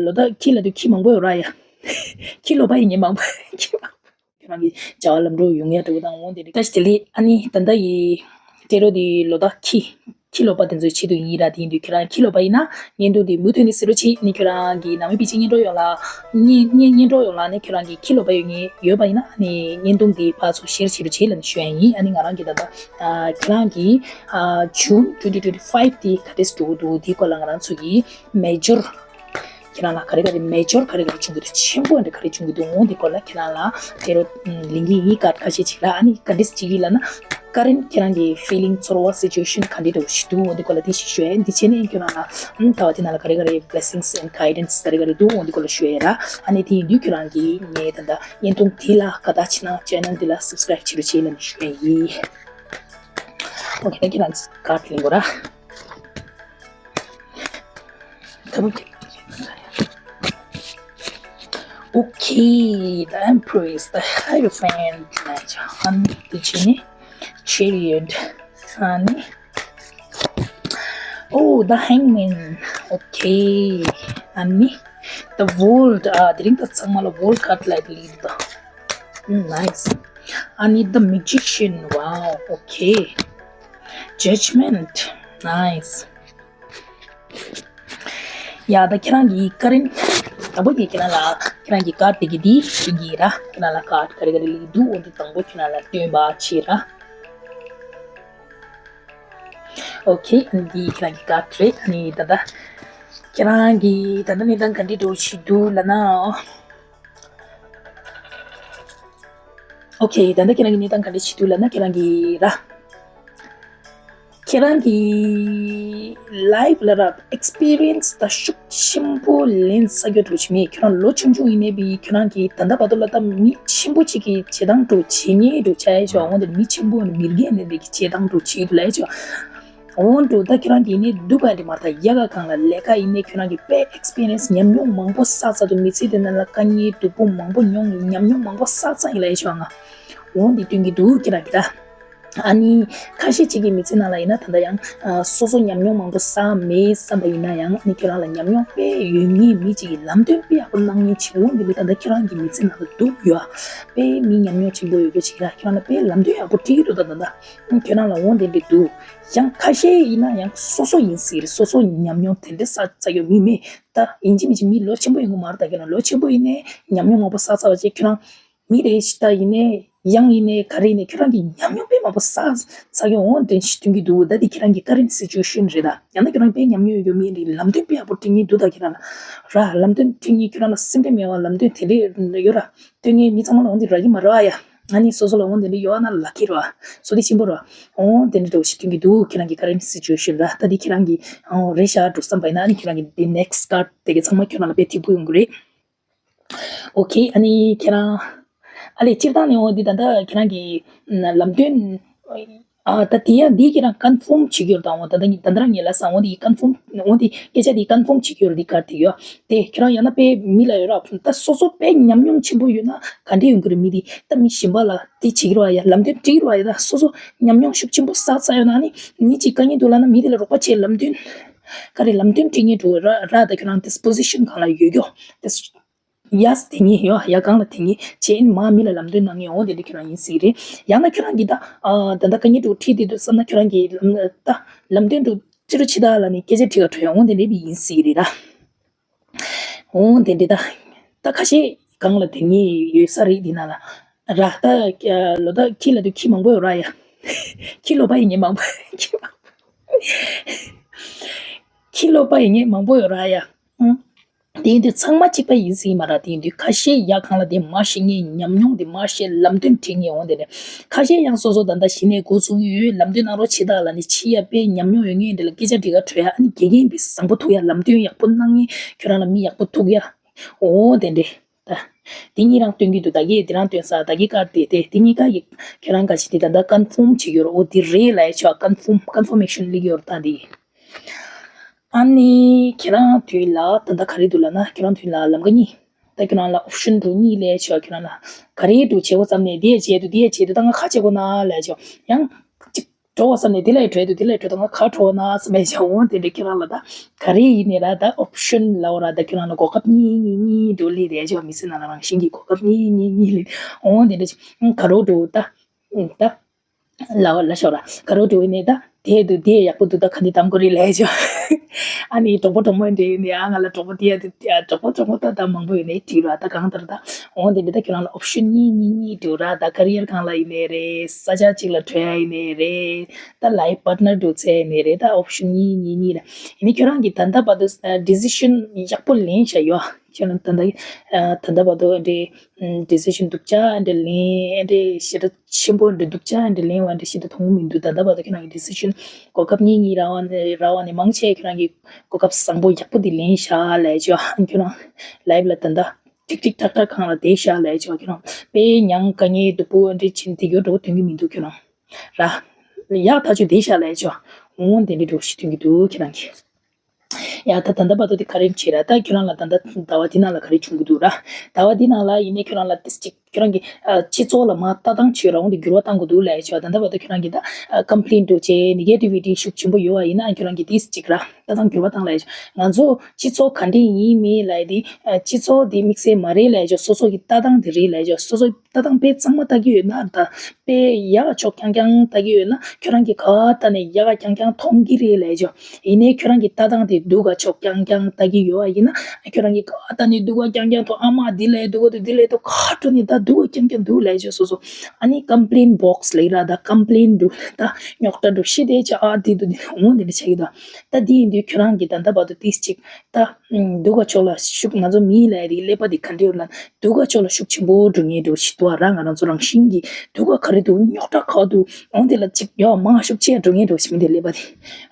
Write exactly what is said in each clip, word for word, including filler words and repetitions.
ལོ་ཏོག་ཁྱི་ལབ་དུས་ཁྱི་མང་པོ་ཡོད་ར་ཡ། ཁྱི་ལོ་པ་ཡིན་ངེས་མང་པོ། ཁྱི་མང་པོ། ཁྱོད་རང་གི་བྱ་བ་ལམ་འགྲོ་ཡོང་ཡ་འདྲ་བོ་དང་འོང་དེ་རེད། ད་ཅི་དེ་ལས་ཨ་ནི་ད་ལྟ་ཡི་སྤྲེལ་རོ་དེ་ལོ་ཏོག་ཁྱི། ཁྱི་ལོ་པ་དེ་ཚོའི་ཆེད་དུ་ཡིན་ར། དེ་ཡིན་དུས་ཁྱེད་རང་ཁྱི་ལོ་པ་ཡིན་ན་བརྙན་ཐུང་དེ་མུ་མཐུད་ནས་གཟིགས་རོགས་བྱེད། ནི་ཁྱོད་རང་གི་ནང་མི་པི་ཅི་བརྙན་འགྲོ་ཡོང་ལ་བརྙན་བརྙན་བརྙན་འགྲོ་ཡོང་ལ་ནི་ཁྱོད་རང་གི་ཁྱི་ལོ་པ་ཡོད་ངེས་ཡོད་པ་ཡིན་ན་ནི་བརྙན་ཐུང་དེ་ཕར་ཚུར་ཤེར་བྱེད་རོགས་བྱེད་ལབ་ནས་ཞུ་ཡ་ཡིན། ཨ་ནི་ང་རང་གི་ད་ལྟ་ཨ་ཁྱེད་རང་གི་ཨ་June twenty twenty five དེ་ག་འདྲས་འགྲོ་གི་འདུག་དེའི་སྐོར་ལ་ང་རང་ཚོ་གི་མེ་ཇོར། ཁྱེད་རང་ལ་ག་རེ་ག་རེ་མེ་ཇོར་ག་རེ་ག་རེ་བྱུང་གི་འདུག་ཆེན་པོ་འདྲ་ག་རེ་བྱུང་གི་འདུག་འོང་དེ་སྐོར་ལ་ཁྱེད་རང་ལ་དེ་རུ་ལིང་གི་ཡིག་ཀར་ཁ་ཤས་ཅིག་ར། ཨ་ནི་ག་འདྲས་ཅིག་ཡིན་ལབ་ན་ཀ་རེན་ཁྱེད་རང་གི་ཕི་ལིང་ཚོར་བ་སི་ཅུ་ཨེ་ཤན་ག་འདྲས་འདྲ་ཞིག་འདུག་འོང་དེ་སྐོར་ལ་དེ་ཞིག་ཞུ་ཡ་ཡིན། དེ་བྱས་ནས་ཁྱེད་རང་ལ་ཨམ་ད་བ་དེ་ནང་ལ་ག་རེ་ག་རེ་blessings and guidance ག་རེ་ག་རེ་འདུག་འོང་དེ་སྐོར་ལ་ཞུ་ཡ་ཡིན་ར། ཨ་ནི་དེ་ཡིན་དུས་ཁྱེད་རང་གི་ངའི་ད་ལྟ་བརྙན་ཐུང་དེ་ལ་དགའ་རྟགས་ཆེ་ན་ཆེ་ནལ་འདི་ལ་སབ་སི་ཀ་རེབ་བྱེད་རོགས་བྱེད་ལབ་ནས་ཞུ་ཡ་ཡིན། ཨོ་ཁེ། ད་ཁྱེད་རང་ཀར་ལེན་དགོས་ར། Okay, the Empress, the Hierophant, and the Genie, Chariot, and oh, the Hangman. Okay, and the World. Ah, the ring that's a World card like lead. Mm, nice. I need the Magician. Wow, okay. Judgment. Nice. ཡ་ད་ཁྱེད་རང་གི་ཀ་རེན་དང་པོ་དེ་ཁྱེད་རང་ལ་ཁྱེད་རང་གི་ཀར་དེ་གི་དེ་དེ་གི་ར། ཁྱེད་རང་ལ་ཀར་ག་རེ་ག་རེ་ལི་འདུག་འོ་དེ་དང་པོ་ཁྱེད་རང་ལ་སྟོན་པ་བྱེད་ར། ཨོ་ཁེ། ཨ་ནི་འདི་ཁྱེད་རང་གི་ཀར་རེད། ཨ་ནི་ད་ལྟ་ཁྱེད་རང་གི་ད་ལྟ་གནས་སྟངས་ག་འདྲ་འདྲ་བོ་ཞིག་འདུག་ལབ་ན། ཨོ་ཁེ། ད་ལྟ་ཁྱེད་རང་གི་གནས་སྟངས་ག་འདྲ་ཞིག་འདུག་ལབ་ན་ཁྱེད་རང་གི་ར། ཁྱེད་རང་གི་ལའིབ་ལ་ར་ཨེག་སི་པི་རི་ཡན་སི་ད་ཤུགས་ཆེན་པོ་ལེན་ས་རྒྱུ་འགྲོ་ཆེ་མེད། ཁྱེད་རང་ལོ་ཆུང་ཆུང་ཡིན་ནའི་བི་ཁྱེད་རང་གི་ད་ལྟ་བར་དུ་ལ་ད་མི་ཆེན་པོ་ཅིག་གི་བྱེད་སྟངས་འགྲོ་བྱེད་ཉེས་འགྲོ་བྱ་ཡ་ཆོག་འོང་དེ་མི་ཆེན་པོ་མི་རྒན་ནས་འདི་གི་བྱེད་སྟངས་འགྲོ་བྱེད་འདུག་ལ་ཡ་ཆོག་འོང་འགྲོ་ད་ཁྱེད་རང་གི་ནི་སྡུག་ག་འདི་མ་ད་ཡ་ག་གང་ལ་ལས་ཀ་ཡིན་ནའི་ཁྱེད་རང་གི་དཔེ་ཨེག་སི་པི་རི་ཡན་སི་ཉམས་མྱོང་མང་པོ་བསགས་ཚར་འདུག་མི་ཚེ་འདི་ནང་ལ་དཀའ་ངལ་སྡུག་པོ་མང་པོ་མྱོང་ཉམས་མྱོང་མང་པོ་བསགས་ཚར་ཡིན་ལ་ཡ་ཆོག་ང་འོང་འདི་སྟོན་གི་འདུག་ཁྱེད་རང་གི་ད། ཨ་ནི་ཁ་ཤས་ཅིག་གི་མི་ཚེ་ནང་ལ་ཡིན་ན་ད་ལྟ་ཡང་ཨ་སོ་སོ་ཉམས་མྱོང་མང་པོ་བསགས་མེད་བསམ་པ་ཡིན་ན་ཡང་ནི་ཁྱོད་རང་ལ་ཉམས་མྱོང་དཔེ་ཡོད་མཁན་མི་ཅིག་གིས་ལམ་སྟོན་དཔེ་ཡག་པོ་གནང་མཁན་ཅིག་འོང་འདི་ལས་ད་ལྟ་ཁྱོད་རང་གི་མི་ཚེ་ནང་ལ་འདུག་ཡོད། དཔེ་མི་ཉམས་མྱོང་ཆེན་པོ་ཡོད་རྒྱུ་ཅིག་ལ་ཁྱོད་རང་ལ་དཔེ་ལམ་སྟོན་ཡག་པོ་སྤྲད་ཀྱི་འདུག་ད་ད་ད་ཁྱོད་རང་ལ་འོང་དེ་འདྲ་འདུག་ཡང་ཁ་ཤས་ཡིན་ན་ཡང་སོ་སོ་ཡིན་སྲིད་རེད། སོ་སོ་ཉམས་མྱོང་དེ་འདྲ་བསགས་ཚར་ཡོད་མི་མེད་ད་ཡིན་གཅིག་མིན་གཅིག་མི་ལོ་ཆེན་པོ་ཡིན་དགོས་མ་རེད། ད་ཁྱོད་རང་ལོ་ཆེན་པོ་ཡིན་ནའི་ཉམས་མྱོང་མང་པོ་བསགས་ཚར་བ་ཅིག་ཁྱོད་རང་མི་རེད་ཤི་ད་ཡིན་ནའི་ཡང་ཡིན་ནའི་ག་རེ་ཡིན་ནའི་ཁྱོད་རང་གི་ཉམས་མྱོང་དཔེ་མང་པོ་བསགས་ཚར་ཡོང་འོང་དེ་ཞིག་སྟོན་གྱི་འདུག་ད་འདི་ཁྱེད་རང་གི་ཀ་རེན་སི་ཅུ་ཨེ་ཤན་རེད། ད་ཡང་ན་ཁྱོད་རང་དཔེ་ཉམས་མྱོང་ཡོད་མེད་རེད། ལམ་སྟོན་དཔེ་ཡག་པོ་སྤྲད་མཁན་འདུག་ད་ཁྱེད་རང་ལ་ར་ལམ་སྟོན་སྤྲད་མཁན་ཁྱོད་རང་ལ་སེམས་ཁྲལ་མེད་པ་ལམ་སྟོན་དེ་འདྲས་ཡོད་ར་སྟོན་མཁན་མི་ཚང་མ་ལ་འོང་དེ་རག་གི་མ་རེད་ཡ། ང་ནི་སོ་སོ་ལ་འོང་དེ་འདྲས་ཡོད་ན་ལག་ཁྱེར་ར་སོ་དེ་ཆེན་པོ་ར་འོང་དེ་འདྲས་འདྲ་བོ་ཞིག་སྟོན་གྱི་འདུག་ཁྱེད་རང་གི་ཀ་རེན་སི་ཅུ་ཨེ་ཤན་ར་ད་འདི་ཁྱེད་རང་གི་རེད་ཤག་འགྲོ་བསམ་པ་ཡིན་ན་ཨ་ནི་ཁྱེད་རང་གི་འདི་ནེག་སི་ཀར་དེ་གི་ཚང་མ་ཁྱོད་རང་ལ་དཔེ་ཐིག་པོ་ཡོང་གི་རེད། ཨོ་ཁེ། ཨ་ནི་ཁྱེད་རང་ཨ་ལས་སྤྱིར་བཏང་ནས་འོ་འདི་ད་ལྟ་ཁྱེད་རང་གི་ལམ་སྟོན་ཨ་ད་དེ་ཡང་འདི་ཁྱེད་རང་ཀོན་ཕོམ་བྱེད་ཀྱི་ཡོད་དང་འོ་ད་ལྟ་ད་ལྟ་རང་ངས་ལབ་སོང་འོ་འདི་ཀོན་ཕོམ་འོ་འདི་སྐད་ཆ་འདི་ཀོན་ཕོམ་བྱེད་ཀྱི་ཡོད་འདི་གར་དེ་ཡོད་དེ་ཁྱེད་རང་ཡང་ན་དཔེ་མི་ལ་ཡོད་ར་ད་སོ་སོ་དཔེ་ཉམས་མྱོང་ཆེན་པོ་ཡོད་ན་ག་འདྲས་ཡོང་གི་རེད། མི་འདི་ད་མི་གཞན་པ་ལ་དེ་བྱེད་ཀྱི་རེད་བ་ཡ་ལམ་སྟོན་སྤྲད་ཀྱི་རེད་བ་ཡ་ད་སོ་སོ་ཉམས་མྱོང་ཤུགས་ཆེན་པོ་བསགས་ཚར་ཡོད་ན་ནི་མི་གཅིག་དཀའ་ངལ་འདུག་ལབ་ན་མི་དེ་ལ་རོགས་པ་བྱེད་ལམ་སྟོན། ག་རེ་ལམ་སྟོན་སྤྲད་མཁན་འགྲོ་ར་ར་ད་ཁྱོད་རང་ཏིས་པོ་ཟི་ཤན་གང་ལ་ཡོད་ཀྱོ། ཏིས་ཡས་དེ་ཉིད་ཡོ་ཡ་གང་ལ་དེ་ཉིད་བྱས་ཨིན་མ་མི་ལ་ལམ་སྟོན་གནང་མཁན་འོང་དེ་འདྲ་ཁྱོད་རང་ཡིན་སྲིད་རེད། ཡང་ན་ཁྱོད་རང་གིས་ད་ཨ་ད་ད་དཀའ་ངལ་འགྲོ་ཁྲིད་དེ་འདུག་བསམ་ན་ཁྱོད་རང་གིས་ལམ་ད་ལམ་སྟོན་འགྲོ་ཅི་རུ་ཆི་ད་ལ་ནི་སྐད་ཆ་དྲི་ག་འགྲོ་ཡ་འོང་དེ་འདྲ་བི་ཡིན་སྲིད་རེད་ར། འོང་དེ་འདྲ་ད་ད་ཁ་ཤས་གང་ལ་དེ་ཉིད་ཡོད་ས་རེད་འདི་ན་ལ་ར་ད་ལོ་ད་ཁྱི་ལ་དུ་ཁྱི་མང་པོ་ཡོད་ར་ཡ། ཁྱི་ལོ་པ་ཡིན་ངེས་མང་པོ་ཁྱི་མང་པོ། ཁྱི་ལོ་པ་ཡིན་ངེས་མང་པོ་ཡོད་ར་ཡ། ཨང་། དེ་ཡིན་དུས་ཚང་མ་གཅིག་པ་ཡིན་སྲིད་མ་ར། དེ་ཡིན་དུས་ཁ་ཤས་ཡ་གང་ལ་དེ་མ་ཤེས་ངེས་ཉམས་མྱོང་དེ་མ་ཤེས་ལམ་སྟོན་ཁྲིད་ངེས་འོང་དེ་རེད། ཁ་ཤས་ཡང་སོ་སོ་ད་ལྟ་གཞི་ནས་འགོ་ཚུགས་ཡོད་ལམ་སྟོན་གནང་རོགས་བྱེད་ད་ལ་ནི་ཕྱི་ཡ་དཔེ་ཉམས་མྱོང་ཡོད་ངེས་འདི་ལ་སྐད་ཆ་དྲི་ག་གྲོལ་ཡ་ཨ་ནི་དགེ་རྒན་པའི་བཟང་པོ་ཐུག་ཡ་ལམ་སྟོན་ཡག་པོ་གནང་ངེས་ཁྱོད་རང་ལ་མི་ཡག་པོ་ཐུག་ཡ། འོ་དེ་འདྲས། ད། དེ་གཉིས་རང་སྟོན་གྱི་འདུག་ད་གིས་དེ་རང་སྟོན་ས་ད་གིས་བཀར་ཏེ་དེ་དེ་གཉིས་ཀ་གི་ཁྱོད་རང་ག་ཞིག་དེ་ད་ལྟ་ཀོན་ཕོམ་བྱེད་ཀྱི་ཡོད་རོ། འོ་དེ་རེད་ལ་ཡ་ཆོག་ཀོན་ཕོམ་ཀོན་ཕོར་མེ་ཤན་སླེབས་ཀྱི་ཡོད་རོ་ད་འདི། ཨ་ནི་ཁྱེད་རང་དུས་ལ་ད་ལྟ་ག་རེ་འདུག་ལབ་ན་ཁྱེད་རང་དུས་ལ་ལམ་ཀ་གཉིས། ད་ཁྱེད་རང་ལ་ཨོབ་ཤན་འདུག་གཉིས་ལ་ཡ་ཆོག་ཁྱེད་རང་ལ་ག་རེ་འདུག་བྱེད་དགོས་བསམ་ནས་འདི་ཡ་བྱེད་འདུག་འདི་ཡ་བྱེད་འདུག་ད་ང་ཁ་བྱེད་དགོས་ན་ལ་ཡ་ཆོག་ཡང་གཅིག་འགྲོ་བ་བསམ་ནས་དེ་ལ་ཡི་འགྲོ་ཡ་འདུག་དེ་ལ་ཡི་འགྲོ་དང་ང་ག་འགྲོ་ན་བསམ་པའི་བྱ་འོང་དེ་འདྲ་ཁྱོད་རང་ལ་ད་ག་རེ་ཡིན་ནས་ར་ད་ཨོབ་ཤན་ལབ་ར་ད་ཁྱོད་རང་ལ་གོ་སྐབས་གཉིས་གཉིས་གཉིས་འདུག་ལི་རེད་ཅོ་མི་སེ་ན་ལ་རང་བཞིན་གྱི་གོ་སྐབས་གཉིས་གཉིས་གཉིས་ལི་འོང་དེ་འདྲ་ཅི་ག་རོ་འགྲོ་ད་ད། ལ་ལ་ཤོག་ར་ག་རོ་འགྲོ་ནས་ད་དེ་འདུག་དེ་ཡག་པོ་འདུག་ད་ག་འདི་དམ་གོ་རེད་ལས་ཅོ། ཨ་ནི་གྲོགས་པོ་གྲོགས་མོ་འདྲ་ཡོད་ནས་ཨ་ང་ལ་གྲོགས་པོ་དེ་ཡ་དེ་ཡ་གྲོགས་པོ་གྲོགས་མོ་ད་ད་མང་པོ་ཡོད་ནས་དྲིས་ར་ད་གང་ལྟར་ད་འོང་དེ་འདི་ད་ཁྱོད་རང་ལ་ཨོབ་ཤན་གཉིས་གཉིས་གཉིས་འདུག་ར་ད་ཀ་རི་ཡར་སྒང་ལ་ཡིན་ནས་རེད་ས་ཆ་གཅིག་ལ་འགྲོ་ཡ་ཡིན་ནས་རེད་ད་ལའིབ་པར་ཊི་ནར་འགྲོ་ཚེ་ཡིན་ནས་རེད་ད་ཨོབ་ཤན་གཉིས་གཉིས་གཉིས་ལ་ཡིན་ནས་ཁྱོད་རང་གིས་ད་ལྟ་བར་དུ་ཌི་སི་ཤན་ཡག་པོ་ལེན་བྱ་ཡོད་ཁྱོད་རང་ད་ལྟ་ད་ལྟ་བར་དུ་འདྲ་ཌི་སི་ཤན་སྡུག་ཅག་འདྲ་ལེན་འདྲ་ཞེ་དྲག་ཆེན་པོ་འདྲ་སྡུག་ཅག་འདྲ་ལེན་བ་འདྲ་ཞེ་དྲག་མཐོང་མི་འདུག་ད་ལྟ་བར་དུ་ཁྱོད་རང་གི་ཌི་སི་ཤན་གོ་སྐབས་གཉིས་གཉིས་རག་པ་ནས་རག་པ་ནས་མང་ཆེ་ཁྱོད་རང་གི་གོ་སྐབས་བཟང་པོ་ཡག་པོ་འདི་ལེན་ཤག་ལས་ཅོ་ཨ་ཁྱོད་རང་ལའིབ་ལ་ད་ལྟ་ཀྲིག་ཀྲིག་ཀྲག་ཀྲག་གང་ལ་བསྡད་ཤག་ལས་ཅོ་ཁྱོད་རང་དཔེ་མྱང་དཀའ་ངལ་སྡུག་པོ་འདྲ་ཕྱིན་དེ་གྱོ་འགྲོ་དོན་གྱི་མི་འདུག་ཁྱོད་རང་ར་ཡག་ཐག་ཆོད་བསྡད་ཤག་ལས་ཅོ་འོང་དེ་འདྲ་འགྲོ་ཞིག་དོན་གྱི་འདུག་ཁྱོད་རང་གི་ཡ་ད་ད་ལྟ་བར་དུ་དེ་ག་རེ་བྱེད་ར་ད་ཁྱོད་རང་ལ་ད་ལྟ་ཟླ་བ་འདི་ནང་ལ་ག་རེ་བྱུང་གི་འདུག་ར་ཟླ་བ་འདི་ནང་ལ་ཡིན་ནའི་ཁྱོད་རང་ལ་ཏིས་ཅིག་ཁྱོད་རང་གི་ཨ་སྤྱི་ཚོགས་ལ་མ་ལྟ་སྟངས་བྱོས་ར་འོང་དེ་འགྱུར་བ་གཏང་དགོས་འདུག་ལབ་ཡ་ཆོ་ད་ལྟ་བར་དུ་ཁྱོད་རང་གི་ད་ཨ་ཀམ་པི་ལེན་འགྲོ་བྱས་ནེ་གེ་ཊི་བི་ཊི་ཤུགས་ཆེན་པོ་ཡོད་བ་ཡིན་ན་ཁྱོད་རང་གི་ཏིས་ཅིག་ར་ལྟ་སྟངས་འགྱུར་བ་བཏང་ལབ་ཡ་ཆོ་ང་ཚོ་སྤྱི་ཚོགས་ག་འདྲས་ཡིན་མིན་ལབ་ཡ་དེ་ཨ་སྤྱི་ཚོགས་དེ་དམིགས་བསལ་མ་རེད་ལབ་ཡ་ཆོ་སོ་སོ་གི་ལྟ་སྟངས་དེ་རེད་ལབ་ཡ་ཆོ་སོ་སོ་ལྟ་སྟངས་དཔེ་གཙང་མ་ལྟ་གི་ཡོད་ན་ད་དཔེ་ཡག་ཕྱོགས་རྐྱང་རྐྱང་ལྟ་གི་ཡོད་ན་ཁྱོད་རང་གིས་ག་ལྟ་ནས་ཡག་རྐྱང་རྐྱང་མཐོང་གི་རེད་ལབ་ཡ་ཆོ། ཡིན་ནའི་ཁྱོད་རང་གི་ལྟ་སྟངས་དེ་སྡུག་ག་ཕྱོགས་རྐྱང་རྐྱང་ལྟ་གི་ཡོད་པ་ཡིན་ན་ཁྱོད་རང་གི་ག་ལྟ་ནས་སྡུག་ག་རྐྱང་རྐྱང་མཐོང་ཨ་མ་འདི་ལས་སྡུག་ག་འདུག་འདི་ལས་སྡུག་ག་འགྲོ་ནས་ད་སྡུག་ག་རྐྱང་རྐྱང་འདུག་ལབ་ཡ་ཆོ་སོ་སོ། ཨ་ནི་ཀམ་པི་ལེན་བོག་སི་ལབ་ཀྱི་ར་ད་ཀམ་པི་ལེན་འདུག་ད་རྙོག་དྲ་འདུག་ཤི་དེ་ཆ་ཨ་འདི་འདུག་འདི་འོང་འདི་འདྲ་ཆགས་ཀྱི་འདུག་ད་འདི་ཡིན་དུས་ཁྱོད་རང་གི་ད་ལྟ་བར་དུ་ཏིས་ཅིག་ད་སྡུག་ག་ཕྱོགས་ལ་ཤུགས་ང་ཚོ་མིའི་ལས་རིགས་ཀླད་པ་འདི་ག་འདྲ་ཡོད་ལ་སྡུག་ག་ཕྱོགས་ལ་ཤུགས་ཆེན་པོ་འགྲོ་ངེས་འགྲོ་ཞིག་འདུག་ཨ་ར་ང་རང་ཚོ་རང་བཞིན་གྱི་སྡུག་ག་ག་རེ་འདུག་རྙོག་དྲ་ག་འདུག་འོང་དེ་ལ་ཅིག་ཡོད་མང་ཤུགས་ཆེ་འགྲོ་ངེས་འགྲོ་ཞིག་མི་འདི་ཀླད་པ་འདི་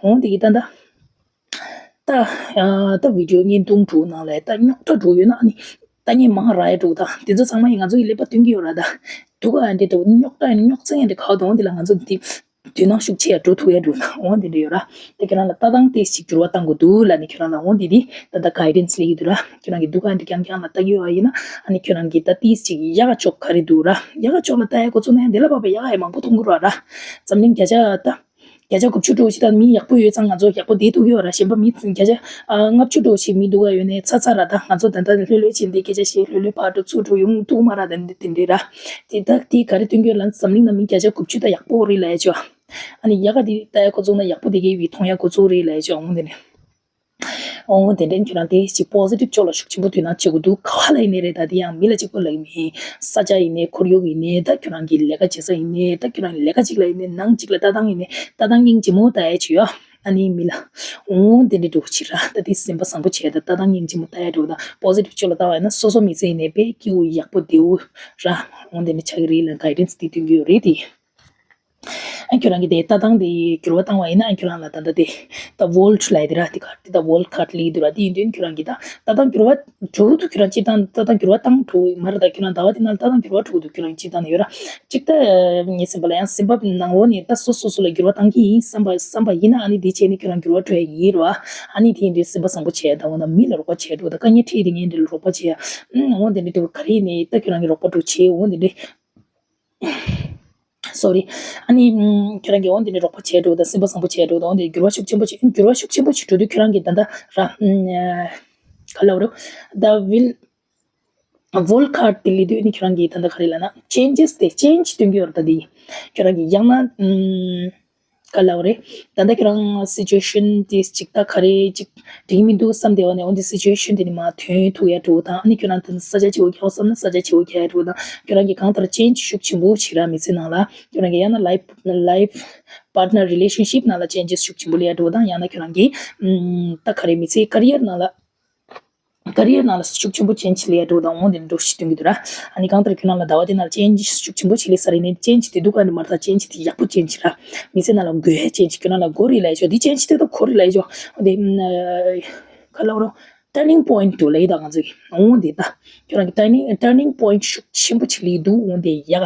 འོང་དེ་གི་ད་ད་ད་ད་བི་ཌི་ཡོ་བརྙན་ཐུང་འགྲོ་ནང་ལ་ད་རྙོག་དྲ་འགྲོ་ཡོད་ན་ཨ་ནི་ལྟ་ཉན་མང་རག་ཡ་འགྲོ་ད་དེ་ཚོ་ཚང་མ་ཡིན་ང་ཚོ་གི་ཀླད་པ་སྟོན་གི་ཡོད་ར་ད་སྡུག་ག་འདྲ་འདུག་རྙོག་དྲ་རྙོག་ཚན་འདྲ་ག་འདུག་འོང་དེ་ལ་ང་ཚོ་འདི། དོ་སྣང་ཤུགས་ཆེ་ཡ་འགྲོ་ཐུབ་ཡ་འགྲོ་ན་འོང་དེ་འདྲ་ཡོད་ར། དེ་ཁྱོད་རང་ལ་ལྟ་སྟངས་ཏོག་ཙམ་འགྱུར་བ་གཏང་དགོས་འདུག་ལབ་ནས་ཁྱོད་རང་ལ་འོང་དེ་དེ་ད་ལྟ་གའི་ཌེན་སི་སླེབས་ཀྱི་འདུག་ར། ཁྱོད་རང་གི་སྡུག་ག་འདི་རྐྱང་རྐྱང་ལ་ལྟ་གི་ཡོད་པ་ཡིན་ན་ཨ་ནི་ཁྱོད་རང་གི་ད་ཏོག་ཙམ་ཡག་ཕྱོགས་ག་རེ་འདུག་ར། ཡག་ཕྱོགས་ལ་ལྟ་ཡ་འགོ་ཚུགས་ན་ཡང་དེ་ལ་བབས་པའི་ཡག་ཡ་མང་པོ་མཐོང་གི་ར་ར། འཛམ་གླིང་བརྒྱ་ཆ་ད་བརྒྱ་ཆ་དགུ་བཅུ་འགྲོ་ཞིག་ད་མི་ཡག་པོ་ཡོད་ཙང་ང་ཚོ་ཡག་པོ་བསྡད་ཐུབ་ཀྱི་ཡོད་ར། གཞན་པ་མི་བརྒྱ་ཆ་ལྔ་བཅུ་འགྲོ་ཞིག་མི་སྡུག་ག་ཡོད་ནས་ཚ་ཚ་ར་ད་ང་ཚོ་ད་ལྟ་ལྷོད་ལྷོད་བྱས་འདི་སྐད་ཆ་བཤད་ལྷོད་ལྷོད་ཕར་འགྲོ་ཚུར་འགྲོ་ཡོང་ཐུབ་མ་ར་ད་འདི་དེ་འདྲ་ར། དེ་ད་དེ་ག་རེ་སྟོན་གྱི་ཡོད་ལབ་ན་འཛམ་གླིང་ནང་མི་བརྒྱ་ཆ་དགུ་བཅུ་ད་ཡག་པོ་རེད་ལབ་ཡ་ཆོ། ཨ་ནི་ཡག་ག་དེ་ལྟ་ཡ་འགོ་བཙུགས་ན་ཡག་པོ་དེ་གའི་བི་མཐོང་ཡ་འགོ་བཙུགས་རེད་ལབ་ཡ་ཆོ་འོང་དེ་ནས། འོང་དེ་འདྲ་ཁྱོད་རང་དེ་ཅིག་པོ་སི་ཊིབ་ཕྱོགས་ལ་ཤུགས་ཆེན་པོ་དོ་སྣང་བྱེད་དགོས་འདུག་ག་བ་ལ་ཡིན་ནའི་རེད་ད་དེ་ཡང་མི་ལ་གཅིག་པོ་ལ་ཡིན་མིན་ས་ཆ་ཡིན་ནའི་ཁོར་ཡུག་ཡིན་ནའི་ད་ཁྱོད་རང་གི་ལས་ཀ་བྱེད་ས་ཡིན་ནའི་ད་ཁྱོད་རང་གི་ལས་ཀ་གཅིག་ལ་ཡིན་ནའི་ནང་གཅིག་ལ་ལྟ་སྟངས་ཡིན་ནའི་ལྟ་སྟངས་སྙིང་རྗེ་མོ་ལྟ་ཡ་ཅིག་ཡོད། ཨ་ནི་མི་ལ། འོང་དེ་འདྲ་འགྲོ་ཕྱིར་ར་ད་དེ་སེམས་པ་བཟང་པོ་བྱས་ད་ལྟ་སྟངས་སྙིང་རྗེ་མོ་ལྟ་ཡ་འགྲོ་ད་པོ་སི་ཊིབ་ཕྱོགས་ལ་ལྟ་བ་ཡིན་ན་སོ་སོ་མི་ཚེ་ཡིན་ནའི་དཔེ་སྐྱིད་པོ་ཡག་པོ་བདེ་པོ་ར། འོང་དེ་འདྲ་ཆགས་ཀྱི་རེད་ལ་གའི་ཌེན་སི་དེ་སྟོན་གྱི་ཡོད་རེད་དེ། ཨ་ཁྱོད་རང་གི་དེ་ལྟ་སྟངས་དེ་འགྱུར་བ་བཏང་བ་ཡིན་ན་ཨ་ཁྱོད་རང་ལ་ད་ལྟ་དེ་ད་ཝོལ་ཊི་ལབ་དེ་ར་དེ་ག་དེ་ད་ཝོལ་ཊི་ཁཊ་ལབ་དུས་ར་དེ་ཡིན་དུས་ཁྱོད་རང་གི་ད་ལྟ་སྟངས་འགྱུར་བ་འགྲོ་འདུག་ཁྱོད་རང་སྤྱིར་བཏང་ལྟ་སྟངས་འགྱུར་བ་བཏང་འགྲོ་མ་རེད་ད་ཁྱོད་རང་ཟླ་བ་དེ་ནང་ལ་ལྟ་སྟངས་འགྱུར་བ་འགྲོ་འདུག་ཁྱོད་རང་སྤྱིར་བཏང་ནས་ཡོད་ར་གཅིག་ད་ངའི་སེམས་པ་ལ་ཡང་སེམས་པ་ནང་ལོགས་ནས་ད་སོ་སོ་སོ་ལ་འགྱུར་བ་བཏང་གི་ཡིན་བསམ་པ་བསམ་པ་ཡིན་ན་ཨ་ནི་དེ་བྱས་ནས་ཁྱོད་རང་འགྱུར་བ་འགྲོ་ཡ་ཡིན་ར་ཨ་ནི་དེ་ཡིན་དུས་སེམས་པ་བཟང་པོ་བྱས་ད་འོ་ན་མི་ལ་རོགས་པ་བྱས་འགྲོ་ད་དཀའ་ངལ་འཕྲད་དེ་ངས་འདི་ལ་རོགས་པ་བྱས་ཡ་འོ་དེ་འདྲ་འགྲོ་ག་རེ་ཡིན་ནས་ད་ཁྱོད་རང་གི་རོགས་པ་འགྲོ་བྱས་འོ་དེ་འདྲ། སོ་རི། ཨ་ནི། ཁྱོད་རང་གིས་འོ་འདི་ནས་རོགས་པ་བྱས་འགྲོ་དང་སེམས་པ་བཟང་པོ་བྱས་འགྲོ་དང་འོ་འདི་འགྱུར་བ་ཤུགས་ཆེན་པོ་ཞིག་འགྱུར་བ་ཤུགས་ཆེན་པོ་ཞིག་འགྲོ་དུས་ཁྱོད་རང་གིས་ད་ལྟ་ར། ག་ལབ་རོ། The will work hard དེ་ལས་དུས་ནི་ཁྱོད་རང་གིས་ད་ལྟ་ག་རེ་ལབ་ན་ཅེན་ཇེས་དེ་ཅེན་ཇི་སྟོན་གྱི་ཡོད་རེད་ད་དེ། ཁྱོད་རང་གིས་ཡང་ན། ག་ལབ་རེད། ད་ལྟ་ཁྱོད་རང་སི་ཅུ་ཨེ་ཤན་དེ་ཅིག་ད་ག་རེ་ཅིག་འགྲིག་མི་འདུག་བསམ་བསྡད་པ་ནས་འོ་འདི་སི་ཅུ་ཨེ་ཤན་དེ་ནི་མ་ཐོན་ཐུག་ཡ་འགྲོ་དང་ཨ་ནི་ཁྱོད་རང་ད་ས་ཆ་ཆེ་བོ་རྒྱག་བསམ་ན་ས་ཆ་ཆེ་བོ་རྒྱག་ཡ་འགྲོ་དང་ཁྱོད་རང་གིས་གང་ལྟར་ཅེན་ཇི་ཤུགས་ཆེན་པོ་བྱེད་ར་མི་ཚེ་ནང་ལ་ཁྱོད་རང་གིས་ཡང་ན་ལའིབ་ལའིབ་པར་ཊི་ནར་རི་ལེ་ཤན་ཤིབ་ནང་ལ་ཅེན་ཇེས་ཤུགས་ཆེན་པོ་སླེབས་ཡ་འགྲོ་དང་ཡང་ན་ཁྱོད་རང་གིས་ད་ག་རེ་མི་ཚེ་ཀ་རི་ཡར་ནང་ལ། ཀ་རི་ཡར་ནང་ལ་ཤུགས་ཆེན་པོ་ཅེན་ཇི་སླེབས་ཡ་འགྲོ་དང་འོང་དེ་འགྲོ་ཞིག་སྟོན་གྱི་འདུག་ར། ཨ་ནི་གང་ལྟར་ཁྱོད་རང་ལ་ཟླ་བ་དེ་ནང་ལ་ཅེན་ཇི་ཤུགས་ཆེན་པོ་ཞིག་སླེབས་ས་རེད་ནས་ཅེན་ཇི་དེ་སྡུག་ག་ནི་མ་རེད་ད་ཅེན་ཇི་དེ་ཡག་པོ་ཅེན་ཇི་ར། མི་ཚེ་ནང་ལ་དགོས་ཡ་ཅེན་ཇི་ཁྱོད་རང་ལ་དགོས་རེད་ལབ་ཡ་ཆོག་འདི་ཅེན་ཇི་དེ་ད་གོ་རེད་ལབ་ཡ་ཆོག་འདི་ག་ལབ་རོ། ཊར་ནིང་པོ་ཡིན་ཊི་འདུག་ལབ་ཡ་ད་ང་ཚོ་གི་འོང་དེ་ད་ཁྱོད་རང་གི་ཊར་ནིང་ཊར་ནིང་པོ་ཡིན་ཊི་ཤུགས་ཆེན་པོ་ཅིག་སླེབས་འདུག་འོང་དེ་ཡག་ག་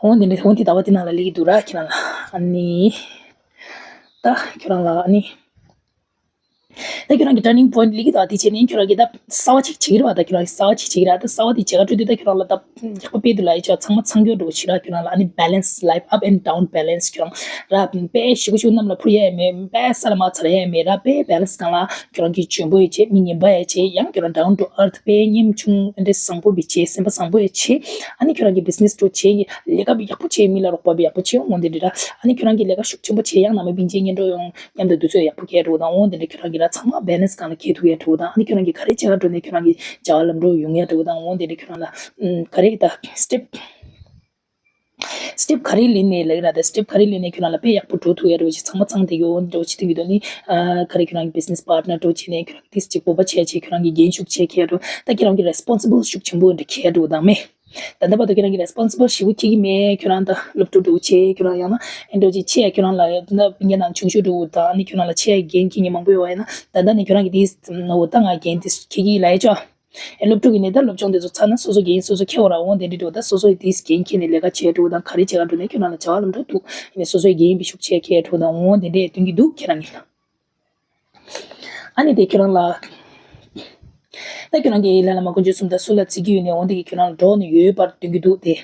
འོང་དེ་འདྲ་འོང་དེ་ཟླ་བ་དེ་ནང་ལ་སླེབས་ཀྱི་འདུག་ར་ཁྱོད་རང་ལ་ཨ་ནི། ད་ཁྱོད་རང་ལ་ཨ་ནི། ད་ཁྱོད་རང་གི་turning point ལི་གི་ད་དེ་བྱས་ནས་ཁྱོད་རང་གི་ད་གསར་བ་ཅིག་བྱེད་ཀྱི་རེད་བ། ད་ཁྱོད་རང་གི་གསར་བ་ཅིག་བྱེད་ཀྱི་རེད། ད་གསར་བ་དེ་བྱེད་ག་འགྲོ་དུས་ད་ཁྱོད་རང་ལ་ད་ཡག་པོ་དཔེ་དུ་ལ་ཡི་ཆོག་ཚང་མ་ཚང་གྱོ་འགྲོ་ཕྱི་ར་ཁྱོད་རང་ལ་ཨ་ནི་balance life, up and down balance ཁྱོད་རང་ར་དཔེ་ཞུ་གུ་ཞུ་གནམ་ལ་འཕུར་ཡ་ཡ་མེད། དཔེ་ས་ལ་མ་ཚར་ཡ་ཡ་མེད་ར། དཔེ་balance སྒང་ལ་ཁྱོད་རང་གི་འཇོན་པོ་ཡ་བྱེད། མི་ངན་པ་ཡ་བྱེད། ཡང་ཁྱོད་རང་down to earth དཔེ་ཉམ་ཆུང་འདྲེ་བཟང་པོ་བི་བྱེད། སེམས་པ་བཟང་པོ་ཡ་བྱེད། ཨ་ནི་ཁྱོད་རང་གི་business འགྲོ་བྱེད། ལས་ཀ་ཡག་པོ་བྱེད། མི་ལ་རོགས་པ་ཡག་པོ་བྱེད། འོང་དེ་འདྲ་ར། ཨ་ནི་ཁྱོད་རང་གི་ལས་ཀ་ཤུགས་ཆེན་པོ་བྱེད། ཡང་ནང་མི་སྤུན་མཆེད་གཉེན་གྲོགས་ཡོང་མཉམ་དུ་དུས་ཚོད་ཡག་པོ་སྐྱེལ་འགྲོ་དང་། འོང་དེ་འདྲ་ཁྱོད་རང་གི་ར་ཚང་མ་balance སྒང་ལ་འཁྱེར་ཐུབ་ཡ་འགྲོ་དང་། ཨ་ནི་ཁྱོད་རང་གི་ག་རེ་བྱེད་ག་འགྲོ་ནས་ཁྱོད་རང་གི་བྱ་བ་ལམ་འགྲོ་ཡོང་ཡ་འགྲོ་དང་། འོང་དེ་འདྲ་ཁྱོད་རང་ལ་ཨམ་ག་རེ་ད་step step ག་རེ་ལེན་ནས་ལབ་ཀྱི་ར། ད་step ག་རེ་ལེན་ནས་ཁྱོད་རང་ལ་དཔེ་ཡག་པོ་འགྲོ་ཐུབ་ཡ་འགྲོ་ཅིག་ཚང་མ་ཚང་དེ་ཡོད་འགྲོ་ཅིག་དེ་གི་དོན་ནི་ཨ་ག་རེ་ཁྱོད་རང་གི་business partner འགྲོ་བྱས་ནས་ཁྱོད་རང་གི་དེ་ཅིག་སྤོབས་པ་ཆེ་ཆེ། ཁྱོད་རང་གི་འགན་ཤུགས་ཆེ་ཁྱེར་འགྲོ། ད་ཁྱོད་རང་གི་responsible ཤུགས་ཆེན་པོ་འདྲ་ཁྱེར་འགྲོ་དང་མེད། ད་ལྟ་བར་དུ་ཁྱོད་རང་གི་responsible ཞེ་པོ་འཁྱེར་གྱི་མེད། ཁྱོད་རང་ད་སློབ་ཕྲུག་འདྲ་བོ་བྱས། ཁྱོད་རང་ཡང་ན་ཨེ་འདྲ་བོ་ཅིག་ཆེ་ཡ། ཁྱོད་རང་ལ་ཡང་ད་སྤུན་ཀྱག་ནང་ཆུང་ཤོས་འདྲ་བོ་དང་། ཨ་ནི་ཁྱོད་རང་ལ་ཆེ་ཡ་འགན་འཁྱེར་མཁན་མང་པོ་ཡོད་པ་ཡིན་ན། ད་ལྟ་ནས་ཁྱོད་རང་གི་དེ་འོ་ད་ང་འགན་དེ་འཁྱེར་གྱི་ལབ་ཡ་ཅོ། ཨེ་སློབ་ཕྲུག་གི་ནས་ད་སློབ་སྦྱོང་དེ་ཚོ་ཚར་ན་སོ་སོ་འགན་སོ་སོ་འཁྱེར་འོ་ར། འོང་དེ་འདྲ་འདྲ་བོ་ད་སོ་སོ་ཡི་དེ་འགན་འཁྱེར་ནས་ལས་ཀ་བྱས་འགྲོ་དང་། ག་རེ་བྱེད་ག་འགྲོ་ནས་ཁྱོད་རང་ལ་བྱ་བ་ལམ་འགྲོ་འདུག་ཨ་ནི་སོ་སོའི་འགན་པའི་ཤུགས་ཆེ་ཁྱེར་འགྲོ་དང་། འོང་དེ་འདྲ་སྟོན་གྱི་འདུག་ཁྱེད་རང་གིས། ཨ་ནི་དེ་ཁྱོད་རང་ལ། ད་ཁྱོད་རང་གིས་ལ་ལ་མ་དཀོན་མཆོག་གསུམ་དང་སུ་ལ་བརྩི་གི་ཡོད་ནས། འོང་དེ་གིས་ཁྱོད་རང་ལ་འགྲོགས་ནས་ཡོད་པར་སྟོན་གྱི་འདུག་སྟེ།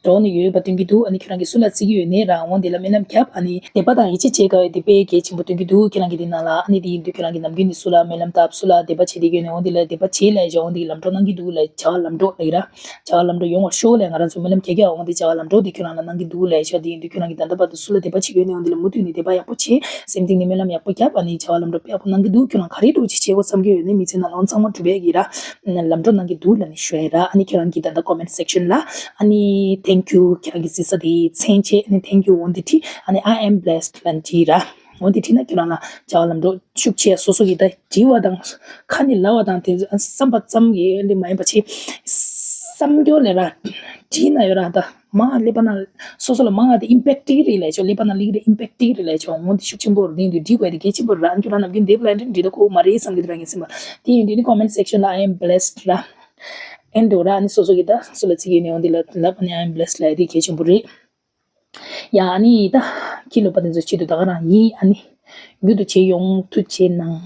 འགྲོགས་ནས་ཡོད་པར་སྟོན་གྱི་འདུག་ཨ་ནི་ཁྱོད་རང་གིས་སུ་ལ་བརྩི་གི་ཡོད་ནས་རང་འོང་དེ་ལ་སྨོན་ལམ་བརྒྱབ། ཨ་ནི་དད་པ་དང་ཡིད་ཆེས་བྱེད་དགའ་བའི་དེ་དཔེ་གལ་ཆེན་པོ་སྟོན་གྱི་འདུག་ཁྱེད་རང་གིས་དེ་ནང་ལ། ཨ་ནི་དེ་ཡིན་དུས་ཁྱོད་རང་གིས་ནམ་རྒྱུན་ནས་སུ་ལ་སྨོན་ལམ་བཏབ། སུ་ལ་དད་པ་བྱེད་དེ་གི་ཡོད་ནས། འོང་དེ་ལ་དད་པ་བྱེད་ལབ་བྱ། འོང་དེ་གིས་ལམ་འགྲོ་གནང་གི་འདུག་ལབ་བྱ། ལམ་འགྲོ་ལབ་ཀྱི་ར། བྱ་བ་ལམ་འགྲོ་ཡོང་བར་ཤོག་ལབ་ང་རང་ཚོ་སྨོན་ལམ་རྒྱག་གི་ཡ། འོང་དེ་བྱ་བ་ལམ་འགྲོ་དེ་ཁྱོད་རང་ལ་གནང་གི་འདུག་ལབ་བྱ། དེ་ཡིན་དུས་ཁྱོད་རང་གིས་ད་ལྟ་བར་དུ་སུ་ལ་དད་པ་བྱེད་ཀྱི་ཡོད་ནས། འོང་དེ་ལ་མུ་མཐུད་ནས་དད་པ་ཡག་པོ་བྱེད། སེམས་གཏིང་ནས་སྨོན་ལམ་ཡག་པོ་བརྒྱབ། ཨ་ནི་བྱ་བ་ལམ་འགྲོ་དཔེ་ཡག་པོ་གནང་གི་འདུག་ཁྱོད་རང་ག་རེ་འགྲོ་ཅིག་བྱེད་དགོས་བསམ་གྱི་ཡོད་ནས། མི་ཚེ་ནང་ལ་ཚང་མ་འགྲུབ་པའི་གི་ར། ལམ་འགྲོ་གནང་གི་འདུག་ལབ་ནས་ཞུ་ཡ་ར། ཨ་ནི་ཁྱོད་རང་གིས་ད་ལྟ་comment section ལ་ཨ་ནི་thank you ཁྱོད་རང་གིས་གཟིགས་ས་དེ་མཚན་བྱས། ཨ་ནི་thank you འོང་དེ་བྲིས། ཨ་ནི་I am blessed ལབ་བྲིས་ར། འོང་དེ་བྲིས་ན་ཁྱོད་རང་ལ་བྱ་བ་ལམ་འགྲོ་ཤུགས་ཆེ། སོ་སོ་གིས་ད་བྲིས་པ་དང་ཁ་ནས་ལབ་པ་དང་དེ་བསམ་པ་ཙམ་གྱིས་འདི་མ་ཡིན་པ་བྱས། བསམ་རྒྱུ་ལས་ར་བྲིས་ན་ཡོད་ར། ད་མ་ཀླད་པ་ནང་སོ་སོ་ལ་མང་ང་དེ་impact ཏིག་རེད་ལབ་ཆོག་ཀླད་པ་ནང་ལིག་རེད་impact ཏིག་རེད་ལབ་ཆོག་འོང་དེ་ཤུགས་ཆེན་པོ་རེད། དེ་འདྲ་འདྲི་དགོས་དེ་གལ་ཆེན་པོ་རེད། ཨ་ནི་ཁྱོད་རང་ནམ་རྒྱུན་འདེབས་ལ་འདྲི་འདྲི་ད་ཁོ་མ་རེད་བསམ་གྱི་འདུག་ར། ངས་སེམས་པ་དེ་ཡིན་དུས་ནི་comment section ལ་I am blessed ར། ཨེ་འགྲོ་ར། ཨ་ནི་སོ་སོ་གིས་ད་སུ་ལ་བརྩི་གི་ཡོད་ནས། འོང་དེ་ལ་ལབ། ཨ་ནི་I am blessed ལབ་དེ་གལ་ཆེན་པོ་རེད། ཡ་ཨ་ནི་ད་ཁྱི་ལོ་པ་དེ་ཚོ་ཆེད་དུ་ད་ག་རང་ཡིན། ཨ་ནི་རྒྱུ་དུ་བྱེད་ཡོང་ཐུགས་ཆེ་གནང་།